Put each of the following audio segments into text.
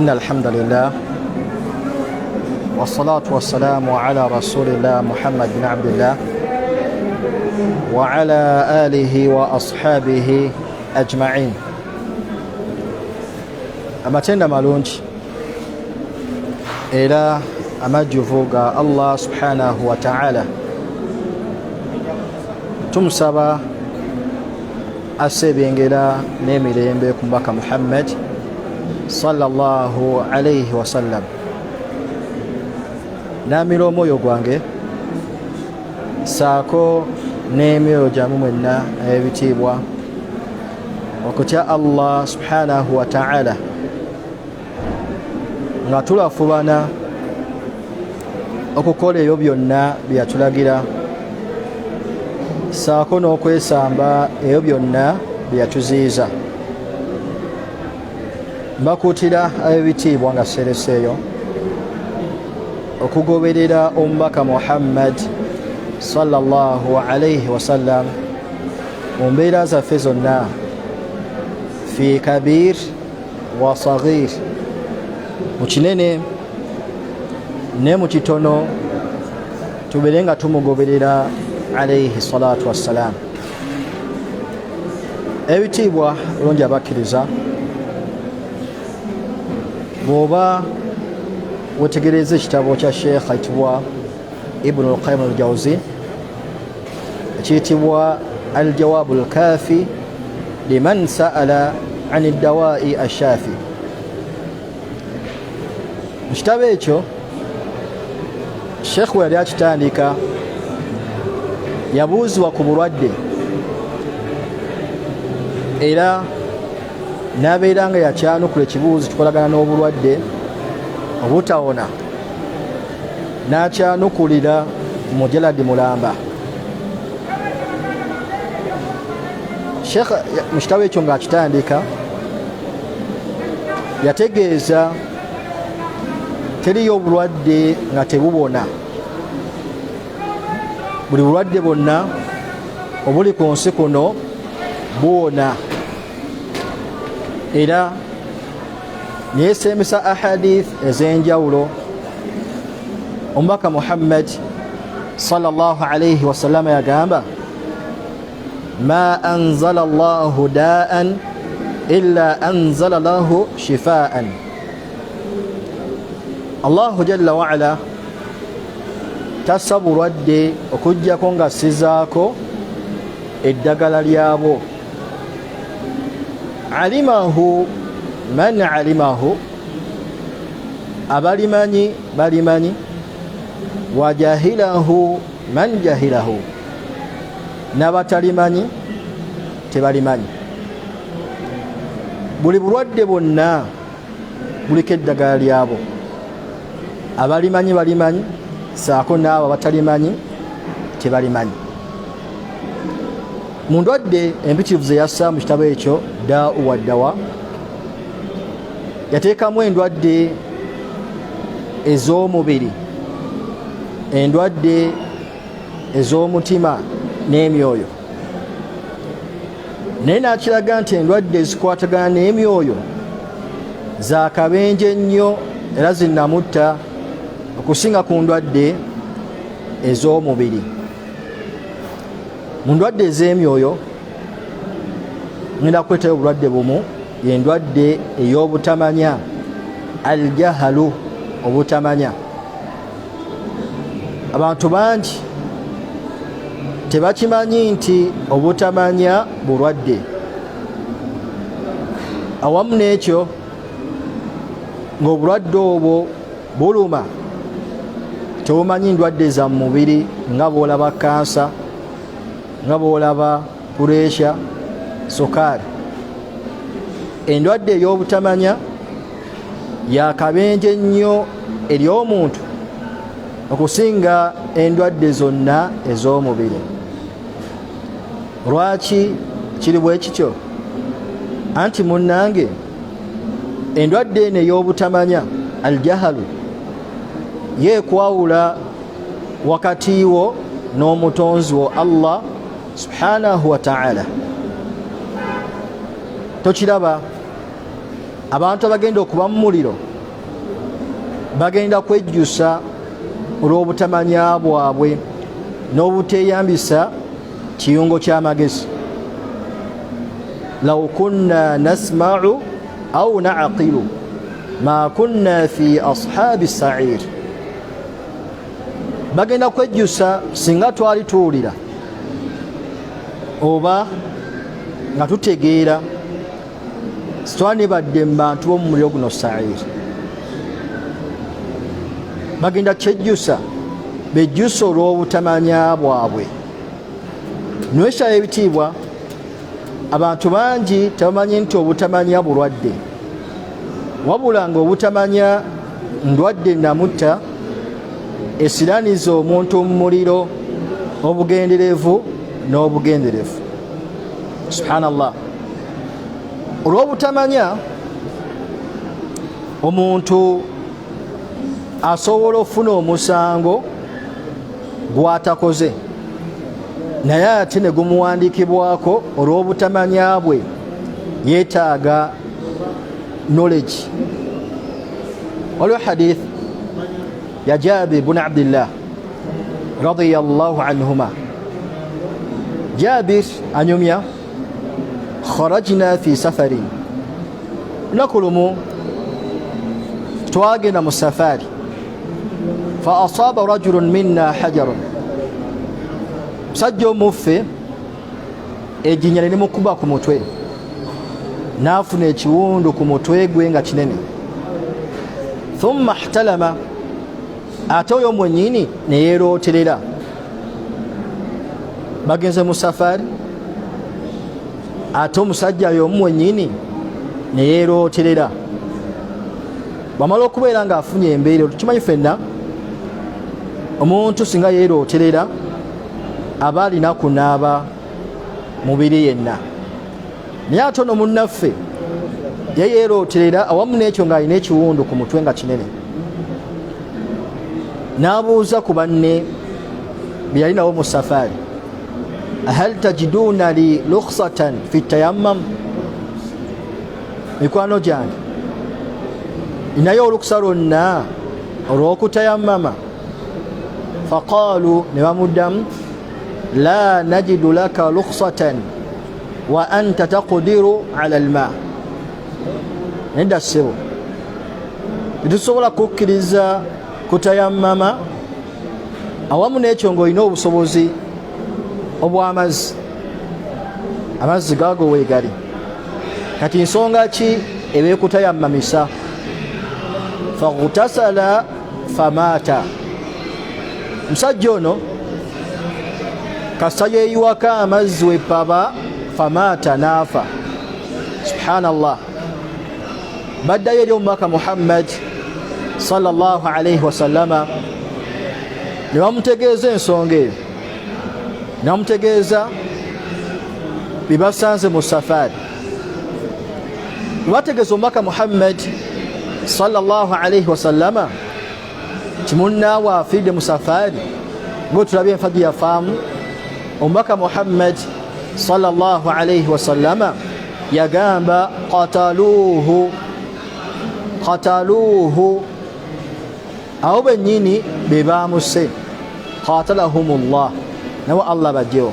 إن الحمد لله والصلاة والسلام على رسول الله محمد بن عبد الله وعلى آله وأصحابه أجمعين. Amatenda malungi era amajjuvu ga Allah subhanahu wa ta'ala. Tumusaba asse ebyengera n'emirembe ku mubaka Muhammad sallallahu alaihi wasallam. Namira omwoyo gwange saako n'emyoyo gyamu mwenna ebitiibwa okutya Allah subhanahu wa ta'ala, nga tulafubana okukola ebyo byonna bye yatulagira saako n'okwesamba ebyo byonna bye yatuziiza. Mbakuutira ab'ebitiibwa nga sereseeyo okugoberera omubaka Muhammad sallallahu alaihi wasallam mu mbeera zaffe zonna, fi kabir wa saghir, mu kinene ne mu kitono, tubeere nga tumugoberera alaihi salatu wassalam. Ebitiibwa bulungi abakkiriza, bw'oba wetegereza ekitabo kya Sheekh ayitibwa Ibnu Lqayim Aljauzi ekiyitibwa Aljawabu Lkafi liman saala an ddawai ashafi, mu kitabo ekyo Sheekh we yali akitandika yabuuzibwa ku bulwadde, era n'abeera nga yakyanukula ekibuuzo kikolagana n'obulwadde obutawona, n'akyanukulira mujaladi mulamba. Sheekh mu kitabo ekyo ng'akitandika yategeeza teriyo obulwadde nga tebubona, buli bulwadde bwonna obuli ku nsi kuno buwona, era neyesembesa ahadith ez'enjawulo. Omubaka Muhammad sallallahu alaihi wasallama yagamba, ma anzala llahu daan illa anzala lahu shifaan. Allahu jalla waala tassa bulwadde okugjako nga sizaako eddagala lyabwo. Alimahu man alimahu, abalimanyi balimanyi, wajahilahu man jahilahu, n'abatalimanyi tebalimanyi. Buli bulwadde bwonna buliko eddagala lyabwo, abalimanyi balimanyi, saako n'abo abatalimanyi tebalimanyi. Mu ndwadde empitirivu ze yassa mu kitabo ekyo Daau wa Dawa, yateekamu endwadde ez'omubiri, endwadde ez'omutima n'emyoyo, naye n'akiraga nti endwadde ezikwatagana n'emyoyo za kabenje nnyo era zinnamutta okusinga ku ndwadde ez'omubiri. Mu ndwadde ez'emyoyo ngenda kukwetayo obulwadde bumu, yendwadde ey'obutamanya, aljahalu, obutamanya. Abantu bangi tebakimanyi nti obutamanya bulwadde. Awamu n'ekyo ng'obulwadde obwo buluma, tebumanyi ndwadde za mubiri nga bwolaba kansa, nga bwolaba puresha, sukaali. Endwadde ey'obutamanya yakabenje nnyo eri omuntu okusinga endwadde zonna ez'omubiri. Lwaki kiri bwe kityo? Anti munnange, endwadde eno ey'obutamanya, aljahalu, yeekwawula wakati wo n'omutonzi wo Allah subhanahu wa ta'ala. Tokiraba abantu abagenda okuba mu muliro? Bagenda kwejjusa olw'obutamanya bwabwe n'obuteeyambisa kiyungo ky'amagezi. Law kunna nasma'u au naqilu ma kunna fi ashabi sa'ir. Bagenda kwejjusa singa twali tuwulira oba nga tutegeera, sitwandibadde mu bantu b'omu muliro guno sa'ir. Bagenda kyejjusa, bejjusa olw'obutamanya bwabwe. Nwesaba ebitiibwa, abantu bangi tebamanyi nti obutamanya bulwadde, wabula nga obutamanya ndwadde namutta esiraniza omuntu mu muliro obugenderevu n'obugenderevu. Subhanallah, olw'obutamanya omuntu asobola okufuna omusango gwatakoze, naye ate ne gumuwandiikibwako olw'obutamanya bwe. Yeetaaga knowledge. Waliwo hadith ya Jabir bun Abdillah radiyallahu anhuma. Jabir anyumya, kharajna fi safarin, lunaku lumu twagenda mu safari, fa asaba rajulun minna hajarun, musajja omuffe ejjinya ne limukuba ku mutwe, n'afuna ekiwundu ku mutwe gwe nga kinene. Thumma ihtalama, ate oyo mwenyini ne yeerooterera. Bagenze mu safari, ate omusajja y'omu mwenyini ne yeerooterera. Bwamala okubeera ng'afunye embeera, tukimanyi ffenna, omuntu singa yeerooterera aba alina kunaaba mubiri yenna. Naye ate ono munnaffe ye yeerooterera awamu n'ekyo ng'alina ekiwundu ku mutwe nga kinene, n'abuuza ku banne bye yali nabo mu safaari, hal tajiduuna li lukhsatan fi tayammam, mikwano gyange, ninayo olukusa lwonna olw'okutayammama? Faqaalu, ne bamuddamu, la najidu laka lukhsatan wa anta taqdiru ala alma, nedda ssebo, tetusobola kukkiriza kutayammama awamu n'ekyo ng'olina obusobozi obw'amazzi, amazzi gaago weegali, kati nsonga ki ebeekutayammamisa? Faghtasala famaata, musajja ono kasita yeeyiwako amazzi wepaba, famaata, n'afa. Subhanallah, baddayo eri omubaka Muhammad sallallahu alaihi wasallama ne bamutegeeza ensonga eyo, ne bamutegeeza bye basanze mu safaari. Bategeeza omubaka Muhammad sallallahu alaihi wasallama kimunnaawe afiiridde mu safaari, ngaotulabye enfa gye yafaamu. Omubaka Muhammad sallallahu alaihi wasallama yagamba, qataluuhu, qataluuhu, abo bennyini be baamuse, qatalahum llah, nawe Allah bajjewo,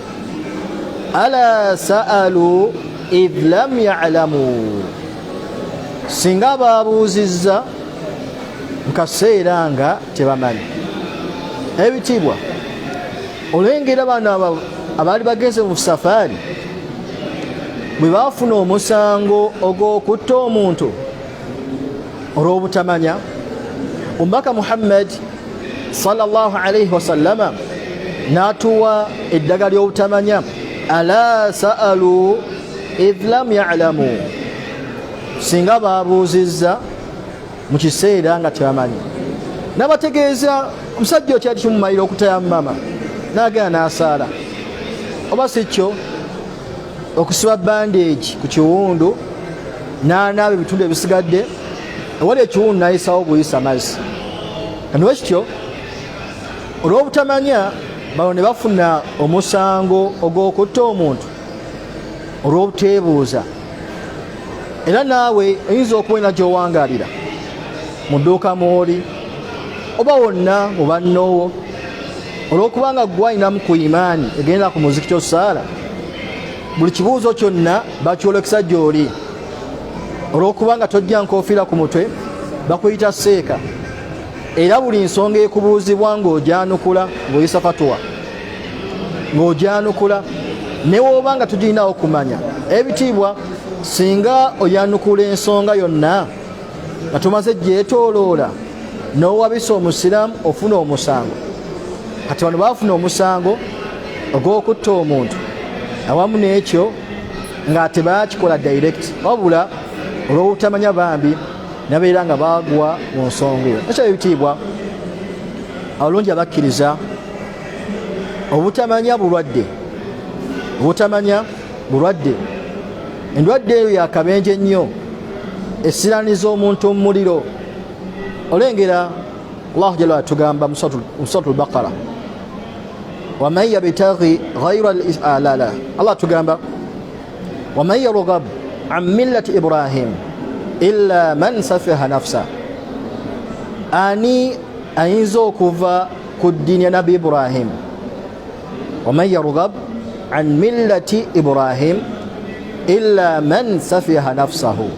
ala sa'alu idh lam ya'lamu, singa babuuzizza mu kaseera nga tebamanyi. Ebitiibwa, olwengera bano abaali bagenze mu safaari bwe baafuna omusango ogw'okutta omuntu olw'obutamanya, omubaka Muhammad sallallahu alaihi wasallama n'atuwa eddagala ly'obutamanya, ala sa'alu idh lam ya'lamu, singa babuuzizza mu kiseera nga tebamanyi. Nabategeeza omusajja okyali kimumalira okutayammama n'agenda n'asaala, oba si kyo okusiba bandeegi ku kiwundu n'anaaba ebitundu ebisigadde ewali ekiwundu n'ayisawo buyisa mazzi. Kaniwe kityo, olw'obutamanya bano ne bafuna omusango ogw'okutta omuntu olw'obuteebuuza. Era naawe oyinza okuba olina gy'owangalira mu dduuka mwoli, Oba wonna mu bannoowo, olw'okubanga ggwe alinamu ku imaani egenda ku muzikiti osaala, buli kibuuzo kyonna bakyolekesa gy'oli. Olw'okubanga tojja nkofiira ku mutwe, bakuyita seeka, era buli nsonga ekubuuzibwa ng'ogyanukula, ng'oyisa fatuwa ng'ogyanukula, ne wooba nga tugirinawo kumanya ebitiibwa. Singa oyanukula ensonga yonna nga tumaze gyetooloola n'owabisa omusiraamu, ofuna omusango. Kati bano baafuna omusango ogw'okutta omuntu, awamu n'ekyo nga tebakikola direct, wabula olw'obutamanya bambi nabeera nga baagwa mu nsonga eyo. Ekyo ebitiibwa abalungi abakkiriza, obutamanya bulwadde, obutamanya bulwadde. Endwadde eyo yakabenje nnyo, esiraniza omuntu mu muliro. Olengera Allahu jalla atugamba mu Suratul Baqara, waman yabtaghi ghayra la la, Allah atugamba, waman yarghab an millati Ibrahim illa man safiha nafsa. Ani ayinza okuva ku ddiini ya Nabi Ibrahim? Waman yarghab an millati Ibrahim illa man safiha nafsahu.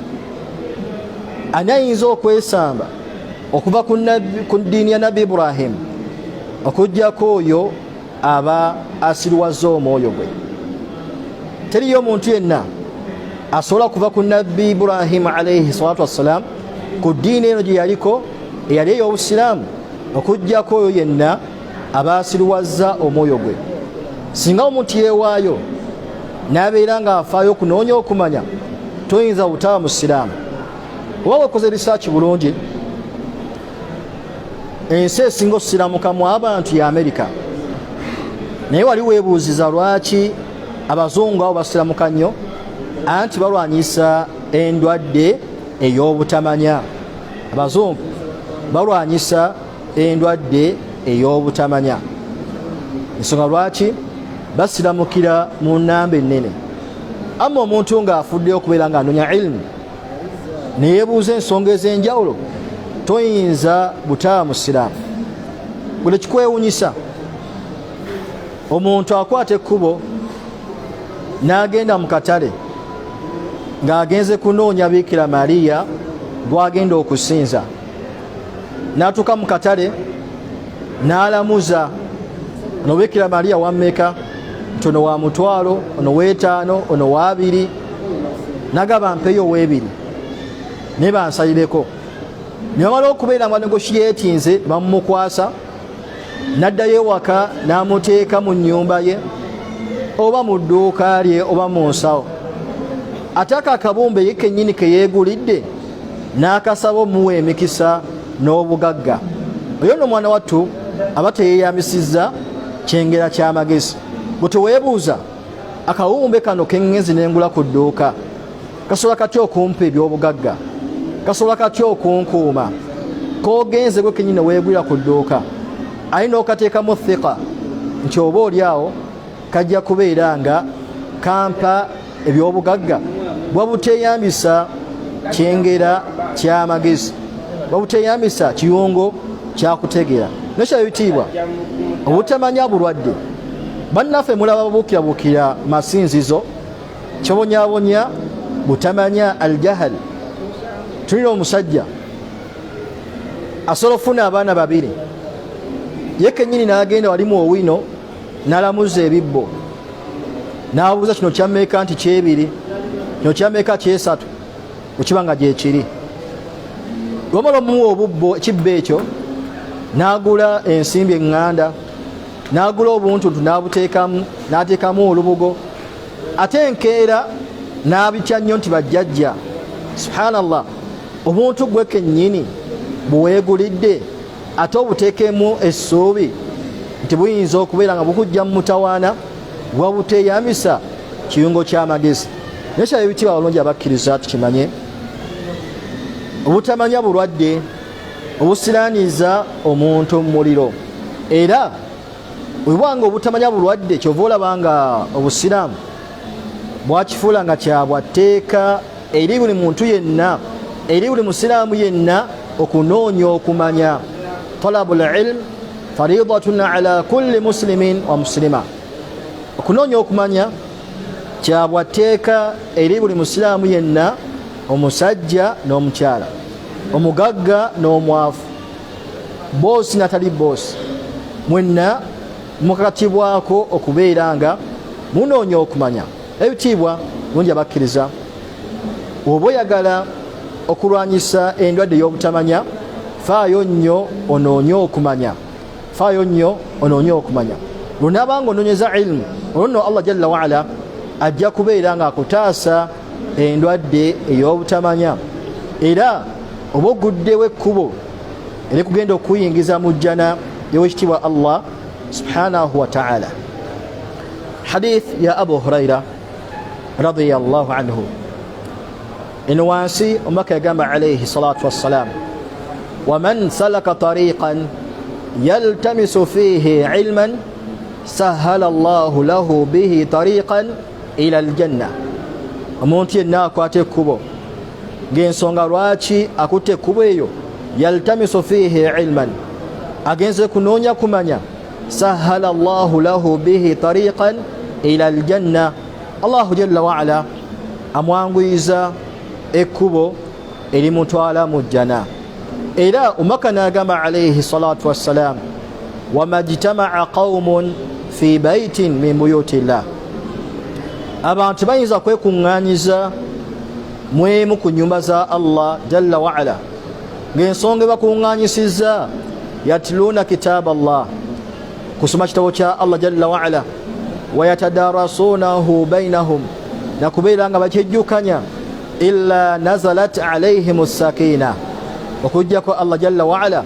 Ani ayinza okwesamba okuva ku ddiini ya Nabi Ibrahim okuggyako oyo aba asiriwaza omwoyo gwe? Teriyo omuntu yenna asobola kuva ku Nabbi Ibrahimu alaihi salatu wassalam, ku ddiini eno gye yaliko eyali ey'obusiraamu, okuggyako oyo yenna aba asiriwazza omwoyo gwe. Singa omuntu yeewaayo n'abeera ng'afaayo okunoonya okumanya, toyinza butaba musiraamu. Oba wekoze risaaki bulungi, ensi esinga osiramukamu abantu ya Amerika, naye wali weebuuziza lwaki abazungu abo basiramuka nnyo? Anti balwanyisa endwadde ey'obutamanya. Abazungu balwanyisa endwadde ey'obutamanya, ensonga lwaki basiramukira mu namba ennene. Amma omuntu ng'afuddeyo okubeera ng'anoonya ilimu neyebuuza ensonga ez'enjawulo, toyinza butaba musiraamu. Buli kikwewunyisa, omuntu akwata ekkubo n'agenda mu katale ng'agenze kunoonya Biikira Mariya gw'agenda okusinza, n'atuuka mu katale n'alamuza, ono Biikira Mariya wammeka? Nti ono wa 500, ono w'etaano, ono w'abiri. Nagaba mpeyo ow'ebiri naye bansalireko. Ne bamala okubeera nga negoshiyetinze, bamumukwasa, n'addayo ewaka n'amuteeka mu nnyumba ye oba mu dduuka lye oba mu nsawo. Ate ako akabumbe ye kennyini ke yeegulidde n'akasaba omuwa emikisa n'obugagga. Oyo nno omwana wattu aba teyeeyambisizza kyengera ky'amagezi. Bwe teweebuuza, akawumbe kano keŋŋenzi nengula ku dduuka kasobola katya okumpa ebyobugagga? Kasobola katya okunkuuma? Kogenze gwe kenyini weegwira ku dduuka, aye n'okateekamu thika nti oba oli awo kajja kubeera nga kampa ebyobugagga, bwabuteyambisa kyengera ky'amagezi, bwabuteyambisa kiyungo kyakutegeera. Nekyaba ebitiibwa, obutamanya bulwadde. Bannaffe mulaba babuukirabuukira masinzizo, kyobonyabonya butamanya, aljahal. Tulina omusajja asobola okufuna abaana babiri, ye kenyini n'agenda walimu owino n'alamuza ebibbo, n'abuuza kino kyameka? Nti kyebiri. Kino kyameka? Kyesatu. Wekiba nga gyekiri, lwamala omuwa obubbo ekibbo ekyo, n'agula ensimbi eŋŋanda, n'agula obuntuntu, n'abuteekamu, n'ateekamu olubugo, ate enkeera n'abitya nnyo nti bajjajja. Subhanallah, obuntu gwe kennyini buweegulidde, ate obuteekemu essuubi nti buyinza okubeera nga bukujja mu mutawaana, wabuteeyambisa kiyungo ky'amagezi. Naye kyaba ebitiibwa abalungi abakkiriza, tukimanye obutamanya bulwadde obusiraaniza omuntu mu muliro. Era webwanga obutamanya bulwadde, kyova olaba nga obusiraamu bwakifuula nga kyabwatteeka eri buli muntu yenna, eri buli musiraamu yenna okunoonya okumanya. Talabu lilm faridatun ala kulli muslimin wa muslima. Okunoonya okumanya kyabwatteeka eri buli musiraamu yenna, omusajja n'omukyala, omugagga n'omwavu, boosi natali boosi, mwenna mukakatibwako okubeera nga munoonya okumanya. Ebitiibwa bungi abakkiriza, oba oyagala okulwanyisa endwadde ey'obutamanya, faayo nnyo onoonye okumanya, faayo nnyo onoonye okumanya. Lunaaba nga onoonyeza ilmu, olwo nno Allah jalla waala ajja kubeera nga akutaasa endwadde ey'obutamanya, era oba oguddewo ekkubo erikugenda okuyingiza mu jjana y'owekitiibwa Allah subhanahu wa ta'ala. Hadith ya Abu Huraira radiyallahu anhu, eno wansi omubaka yagamba alaihi salatu wassalam, waman salaka tariqan yaltamisu fihi ilman sahala llahu lahu bihi tariqan ila aljanna. Omuntu yenna akwata ekkubo ng'ensonga lwaki akutte ekkubo eyo, yaltamisu fihi ilman, agenze kunoonya kumanya, sahala llahu lahu bihi tariqan ila aljanna, Allahu jalla waala amwanguyiza ekkubo erimutwala mu jjana. Era omubaka n'agamba alaihi salatu wassalam, wama jtamaa qaumun fi baitin min buyuti llah, abantu bayinza kwekuŋŋanyiza mwemu ku nyumba za Allah jalla waala, ng'ensonga ebakuŋŋanyisizza yatluuna kitaaba Allah, kusoma kitabo kya Allah jalla waala, wayatadarasunahu bainahum, nakubeera nga bakyejjukanya, illa nazalat alaihim sakina, okujjako Allah jalla waala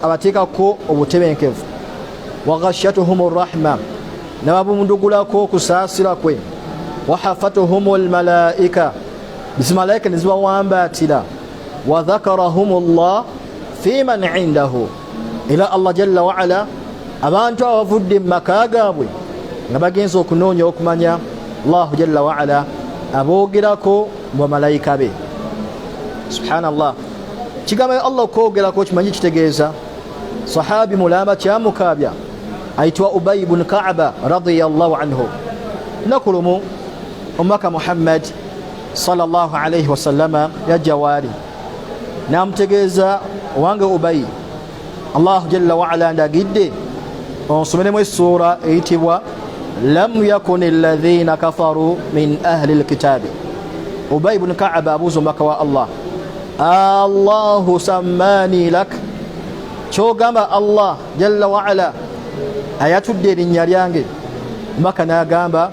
abateekako obutebenkevu, waghashatuhum rahma, nababundugulako okusaasira kwe, wahafatuhum lmalaika, zimalayika ne zibawambaatira, wadhakarahum llah fiman indahu, era Allah jalla waala abantu abo bavudde mu maka gaabwe nga bagenza okunoonya okumanya, Allahu jalla waala aboogerako mu bamalayika be. Subhanallah, kigambo Allah okwogerako kimanyi kitegeeza. Sahabi mulamba kyamukaabya ayitibwa Ubayi bunu Kaaba radiyallahu anhu. Lunaku lumu omubaka Muhammad sallallahu alaihi wasallama yajja waali n'amutegeeza, owange Ubayi, Allahu jalla waala ndagidde onsomeremu essuura eyitibwa lam yakun alladhina kafaru min ahli lkitaabi. Ubayi bunu Kaaba abuuza omubaka wa Allah, Allahu sammani lak, kyogamba Allah jalla waala ayatudde erinnya lyange? Omubaka n'agamba,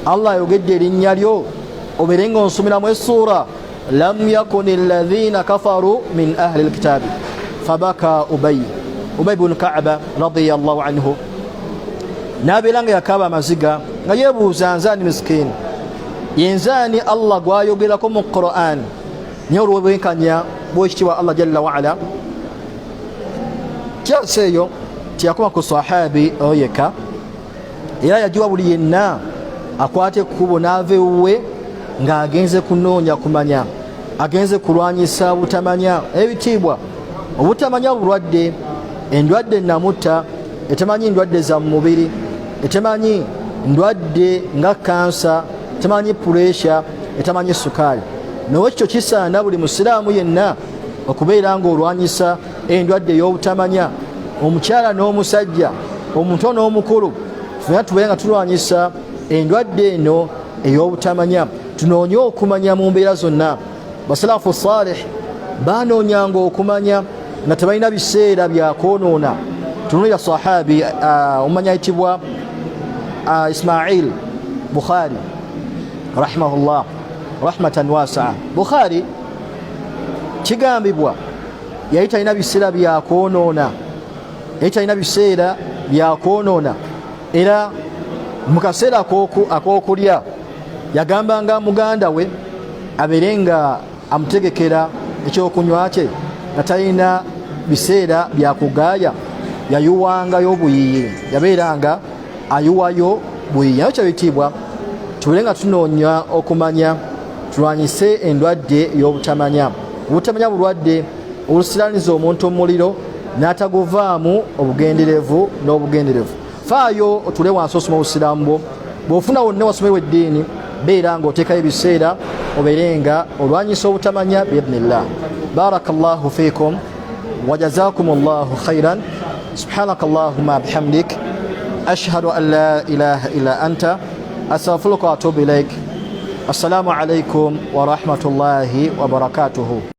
Allah ayogedde erinnya lyo obeere nga onsomeramu essuura lam yakun alladhina kafaru min ahli lkitaabi. Fabaka Ubayi, Ubayi bunu Kaaba radiyallahu anhu n'abeera nga yakaaba amaziga nga yeebuuza, nzaani misikini yenzaani Allah gwayogerako mu Quran? Naye olw'obwenkanya bwekitiibwa Allah jalla waala, kyasa eyo teyakoma ku sahabi oyo yekka, era yagiwa buli yenna akwata ekkubo n'ava ewuwe ng'agenze kunoonya kumanya, agenze kulwanyisa butamanya. Ebitiibwa, obutamanya bulwadde, endwadde namutta etemanyi ndwadde za mubiri, etemanyi ndwadde nga kansa, etemanyi puresha, etamanyi sukaali. Nowekityo kisaana buli musiraamu yenna okubeera ng'olwanyisa endwadde ey'obutamanya, omukyala n'omusajja, omuto n'omukulu, fena tubeere nga tulwanyisa endwadde eno ey'obutamanya, tunoonye okumanya mu mbeera zonna. Basalafu salih banoonyanga okumanya nga tebalina biseera byakwonoona. Tunulira sahabi omumanya ayitibwa Ismail Bukhari rahimahullah rahmatan wasaa. Bukhari kigambibwa yali talina biseera byakwonoona, yali talina biseera byakwonoona, era mu kaseera ak'okulya yagambanga muganda we abeere nga amutegekera ekyokunywa kye, nga talina biseera byakugaaya, yayuwangayo buyiyi, yabeeranga ayuwayo buyiyi. Naye kyebitiibwa, tubeere nga tunoonya okumanya, tulwanyise endwadde ey'obutamanya. Obutamanya bulwadde. Olusiraniza omuntu omuliro n'ataguvaamu obugenderevu n'obugenderevu. Faayo otule wansi osoma obusiraamu bwo. Bw'ofuna wonna wasomerwa eddiini, beera ng'oteekayo ebiseera obeere nga olwanyisa obutamanya biidhnillah. Barakallahu fiikum wajazakum llahu khairan. Subhanaka allahuma bihamdik, ashhadu an la ilaha illa anta, astaghfiruka wa atubu ilaik. Assalamu alaikum warahmatullahi wabarakatuhu.